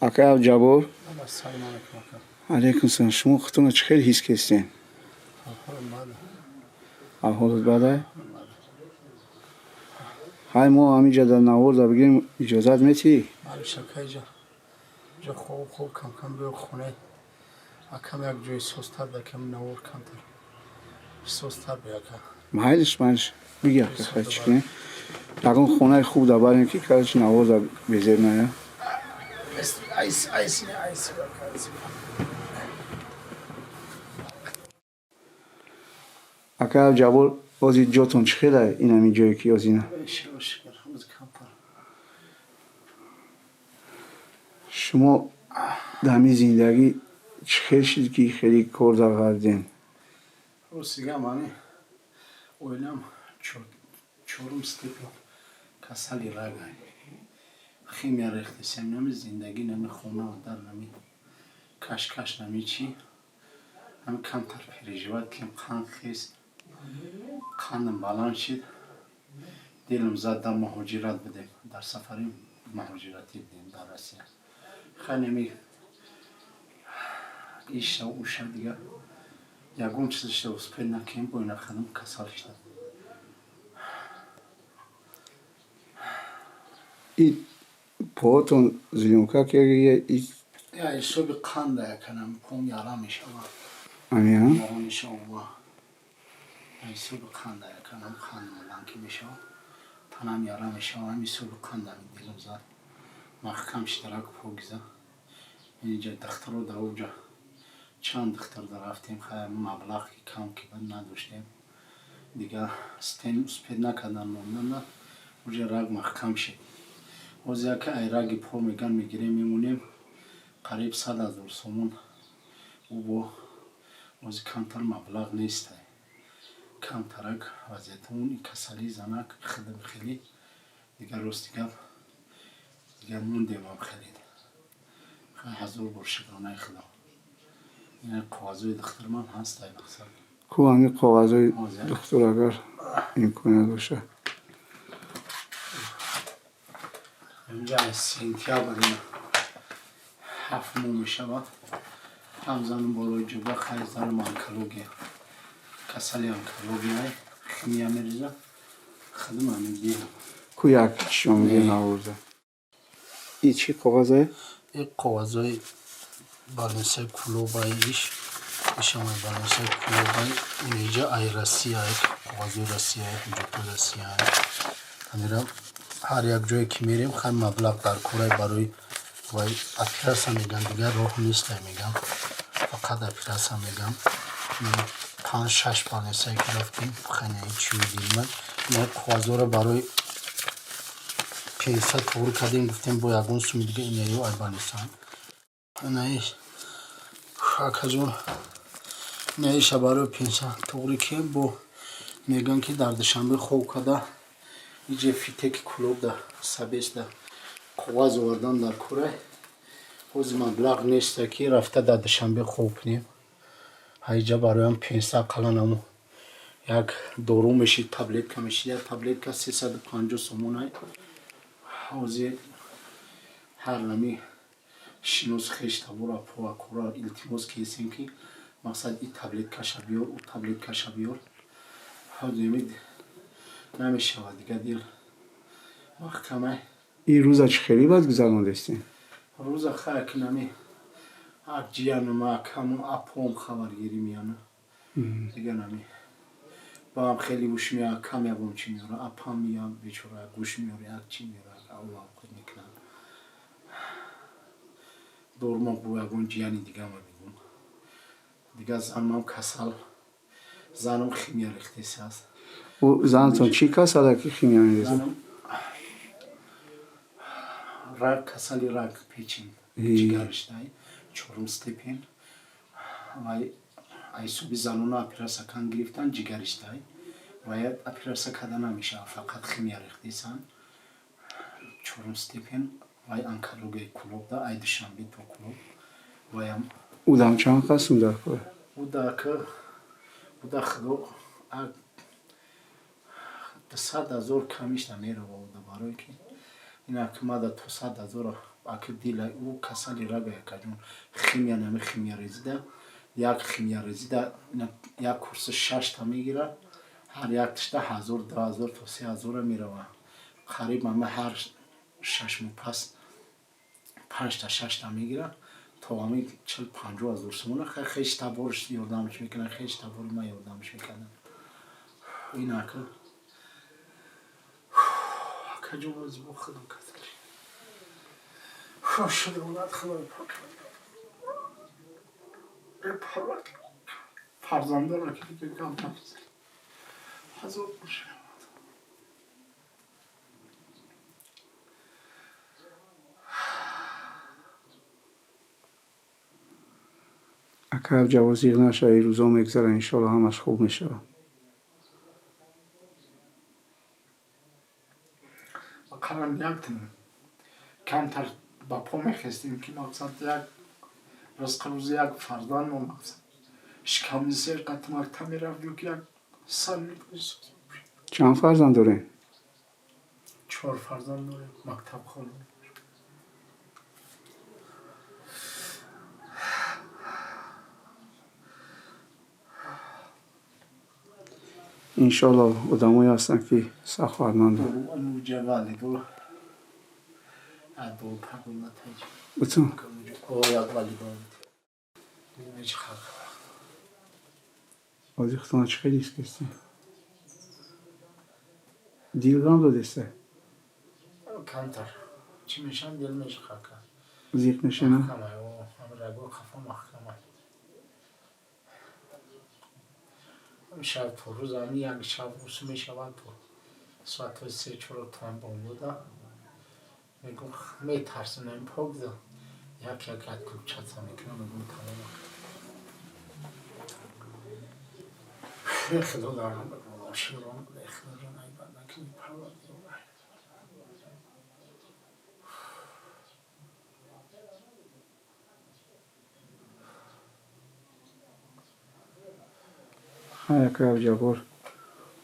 Акай Абҷабор, алейкум салом. Шумо худтонро чӣ хел ҳис кестен? Аҳволот бадай? Ҳай, мо ҳаминҷа дар наворда бигирем, иҷозат метиҳӣ? Ҷо хоб хоб кам-кам биё хона, акам як ҷои созтар да кам навор камтар созтар биё, ака. Майлиш, майлиш, биги, ака. Хай, чӣ кунем, ягон хонаи хуб да барем, ки короче наворда безеб ная. Айс айс айс, ака, айс. Ака Абҷабор, ози ҷотон чӣ хелай, ин ҳамин ҷое ки озина? Шумо дар ҳамин зиндагӣ чӣ хел шид, ки хеле кор дар ғардидем? Ростига, мани оилам чорум степень касали рагай, химия рехтесем, нами зиндагӣ, нами хона дар, нами кашкаш, нами чӣ, ҳами камтар переживать кем, қанд хес, қандам баланд шид, дилам зад, дар муҳоҷират будем, дар сафари муҳоҷиратӣ будем дар Россия. Хай, нами иша уша дига ягон чизашда успеть накем, бо ина хадам касал шидам. И поотон зелёнка ки? Я ҳисоби қанда яканам пом яра мешавад. Амиа? Яра мешава, ҳисоби қанда яканам қанд баланд ки мешавад, танам яра мешава, ҳам ҳисоби қанда дилам зад, маҳкам шидарак покиза. Инҷа духтаро дар уҷа чанд духтар да рафтем, хай, маблағ ки кам ки бад надоштем, дига стен успеть накардан монданда, уҷа раг маҳкам шид. Ҳозир яке ай раги по меган мегирем, мемонем, қариб 100 000 сомон. Ӯ бо ҳозир камтар маблағ нестай, камтарак вазъиятамон и касалии занак хидм хеле дигар, рости гап, дигар мондемам хеле. Хай, ҳазор бор шукронаи Худо. Ина коғазои духтарман ҳастай, мақсад. Ку ҳамин коғазои духтур, агар имконият боша? Инҷа сентябр, 7 моҳ мешавад, ҳам занум болои ҷуба. Хай, занум онкология, касали онкология, химия мериза, хидм ҳамин диҳам. Ку як чишон наворда. И чӣ коғазае? И коғазои больницаи Кулобаи, иш ишамай больницаи Кулобаи, инҷа ай Россия, коғазои Россия, ҳуҷҷатҳои Россия. Ҳамира ҳар як ҷое ки мерем, хай, маблағ дар корай барои вай оператсия меган, дигар роҳ нестай меган, фақат оператсия меган. Панҷ шаш больницае ки рафтем, хайна чиё дилман, ина коғазҳоро барои пенсия туғри кардем, гуфтем бо ягон суми дига инаё ай больница. Инаи, акаҷон, инаиша барои пенсия туғри ки бо мегӯянд, ки дар Душанбе хоб карда, иҷе фитеки Кулобда сабесда коғаз овардан дар корай. Ҳозир маблағ неста, ки рафта дар Душанбе хоб кунем. Ҳайҷа бароям пенсия ақаллан ҳамо як дору мешид, таблетка мешид, як таблетка 350 сомонай. Ҳозир ҳар нами шинос, хеш табора, поакора илтимос кесем, ки мақсад и таблеткаша биёр, ӯ таблеткаша биёр. Ҳозир намешавад, дига дил маҳкамай. Ин рӯза чӣ хеле бад гузарондестем? Рӯза хай, ки нами ак ҷиянум, акаму апом хабаргирӣ меяна, дига нами баам хеле гӯш мея, акам ягон чӣ меёра, апам мея, бечора, гӯш меёра, як чӣ меёра, авқот мекунад дорма, бо ягон ҷияни дигама мегум. Дига занмам касал, занам химия рехтеси аст. Занатон чӣ касала, ки химия мерезад? Рак, касали рак печень, ҷигариштай чорум степень. Вай ҳисоби занона оператсия кан гирифтан, ҷигариштай вай оператсия карда намешавад, фақат химия рехтесан, чорум степень. Вай онкологияи Кулобда, ай Душанбе то Кулоб ваям. Удам чанд қасм дар кор? Удака, уда худо, 200 000 камиш намерава уда, барое ки Ина ки мада то 100 000 аки дила ӯ касали рага, якаҷон, химия нами химия резида, як химия резида як курси шашта мегира, ҳар якташта 1000, 2000 то 3000 мерава. Қариб ама ҳар 6 моҳ пас панҷта, шашта мегира, то ами 40-50 ҳазор сомона. Хеш таборш ёрдамш мекунад, хеш табори ман ёрдамш мекардам. Ин ака, акаҷон, бо худам касал шуд. Худои пок, фарзандоро ки дига гап намезанем, азоб боша. Ака Ҷавод, зиқ нашавӣ, рӯзо мегзарад, иншоалло, ҳамаш хуб мешавад. Ақаллан як камтар ба по мехестем, ки мақсад як ризқи рӯзи як фарзандмо, мақсад шиками сер қати мактаб мерафт ё ки як сар. Чанд фарзанд дорем? Чор фарзанд дорем, мактабхон. Иншоалло, одамое ҳастанд, ки саховатманданд. Нуҷа валидор ду пагуна. Бутун. Як валидор. Ҳеҷ халқ. Ҳозир худтона чӣ хел ҳис кардӣ? Дил ғам додеста? Камтар чӣ мешавам, дил мешихака. Зиқ мешена? Раго хафа маҳкама. Шаб то рӯз ами як шаб рӯз мешавад, то соатҳои 3-4 тоам бомдода мегум, метарсам, ами покза як як отключаться мекунам, мегум, тамом. Худо дарам широн, худоҷон, айбад накунӣ, парвардигор. Ҳар яка Ҷаббор,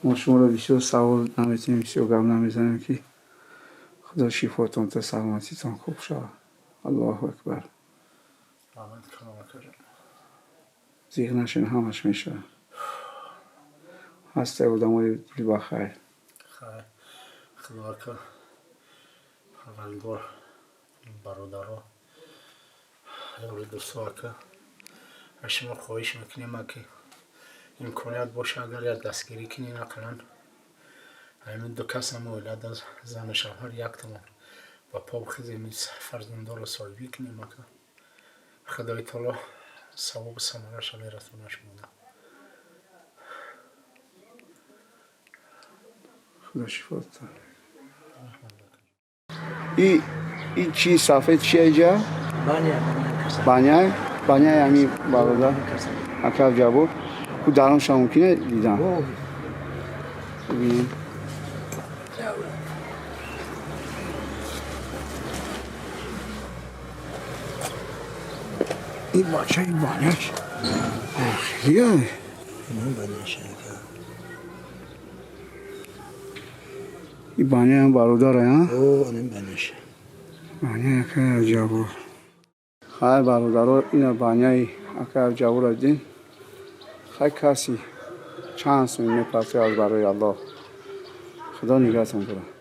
мо шуморо бисёр савол наметиҳем, бисёр гап намезанем, ки Худо шифотон та, саломатитон хуб шавад. Аллоҳу акбар. Раҳмат калом, акаҷон. Зиқ нашен, ҳамаш мешавад. Ҳастай одамои дилбахайр. Хайр, худо ака, парвардигор, бародаро, ёри дӯсто, ака, аз шумо хоҳиш мекунем, аки имконият боша, агар як дастгирӣ кунед, ақаллан ҳамин ду кас ҳам оилада, зану шавҳар, яктамон ба по бихезем, фарзандоро соҳибӣ кунем, ака. Худои таоло савобу самараша мерасонад шумода. Худо шифо диҳад. И чи сафед чия иҷа? Баня, баняи ҳами бародар ака Ҷаббор. Ку даронша мумкине дидан? Бибинем. Ин бача, ин баняш охирия. Ин баняам бародаре, а? Баняи акаи Ҷаббор. Хай, бародаро, ина баняи акаи Ҷабборро дидем. Хай, каси чанд сум мепартояд барои Аллоҳ. Худо нигаҳтон дорад.